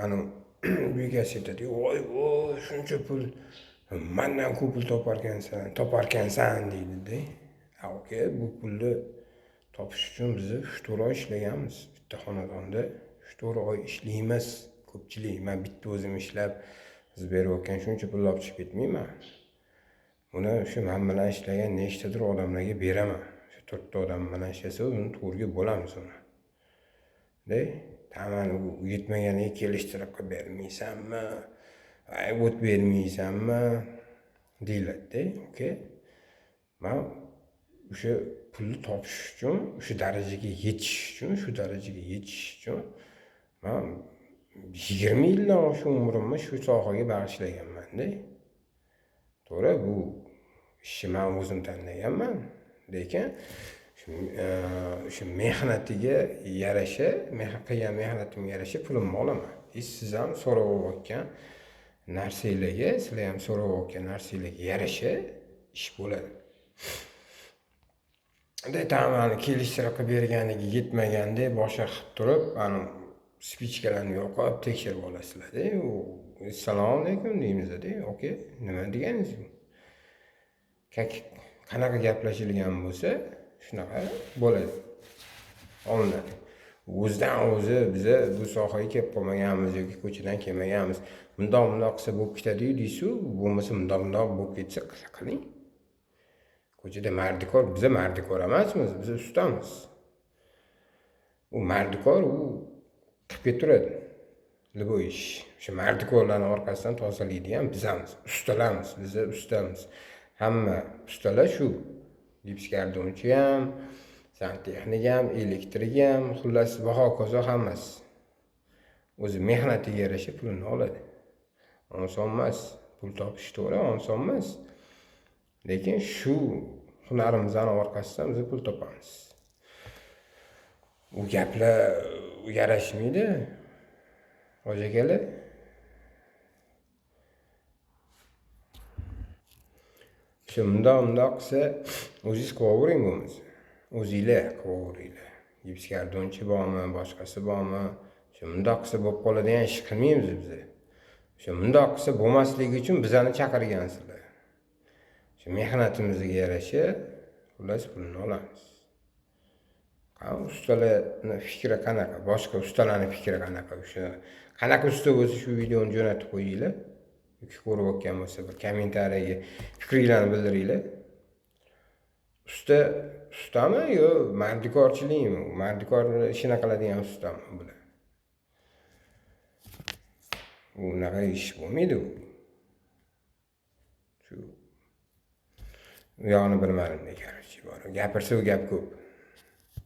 Anavi bekasi aytadi: "Voy, voy, shuncha pul, mandan ko'p pul toparkansan", deydida. Aka, bu pulni topish uchun biz 3-4 oy ishlaganmiz. Bitta xonadonda 3-4 oy ishlaymiz ko'pchilik. Man bitta o'zim ishlab, siz berayotgan shuncha pulni olib chiqib ketmayman. Buni shu man bilan ishlagan nechtadir odamlarga beraman. Shu 4 ta odam bilan ishlasa, uni to'rtga bo'lamiz uni. De, taman u yetmaganiga kelishtirib qilib bermaysanmi? Ay, o't bermaysanmi? Deyiladi-da, aka. Man o'sha pulni topish uchun, o'sha darajaga yetish uchun, shu darajaga yetish uchun man 20 yildan oshiq umrimni shu sohaga bag'ishlaganman-da. To'g'ri, bu ishni man o'zim tanlaganman, lekin shu mehnatiga yarasha, qilgan mehnatimga yarasha pulimni olaman. И siz ham so'rayotgan narsanglarga, sizlar ham so'rayotgan narsanglarga yarasha ish bo'ladi. Tamani kelishtirib qilib berganiga yetmaganda boshqa qilib turib, ani спичка larni yoqib tekshirib olasizlar-da. U assalomu alaykum deymizda, aka, nima deganingiz bu? Как qanaqa gaplashilgan bo'lsa, shunaqa bo'ladi. Olinadi. O'zidan o'zi biza bu sohaga kelib qolmaganmiz yoki ko'chadan kelmaganmiz. Bundoq bundoq qilsa bo'lib ketadi-yu deysiz-u, bo'lmasa bundoq bundoq bo'lib ketsa qiling. Ko'chada mardikor, biza mardikor emasmiz, biz ustamiz. U mardikor u qilib ketaveradi. Любой ish. O'sha mardikorlarni orqasidan tozalaydigan bizamiz, ustalarmiz, biza ustamiz. Hamma ustalar shu. Gipskardonchi ham, santexnik ham, elektrik ham, xullas va hokazo hammasi. O'zi mehnatiga yarasha pulini oladi. Oson emas. Pul topish to'g'ri, oson emas. Lekin shu hunarimizni orqasidan biz pul topamiz. U gaplar yarashmaydi. Hoji akalar. Shu bundoq bundoq qilsa o'zingiz qilavering bo'lmasa. O'zinglar qilaveringlar. Gipskardonchi bormi, boshqasi bormi? Shu bundoq qilsa bo'lib qoladigan ish qilmaymiz biz. Shu bundoq qilsa bo'lmasligi uchun bizani chaqirgansizlar. Shu mehnatimizga yarasha xullas pulini olamiz. Ustalarni fikri qanaqa? Boshqa ustalarni fikri qanaqa? O'sha qanaqa usta bo'lsa shu videoni jo'natib qo'yinglar. Yoki ko'rayotgan bo'lsa bir kommentariyaga fikringlarni bildiringlar. Usta ustami yo mardikorchilikmi? Mardikor ishini qiladigan ustami bular? Unaqa ish bo'lmaydi u. Shu u yog'ini bilmadim, короче, gapirsa u gap ko'p.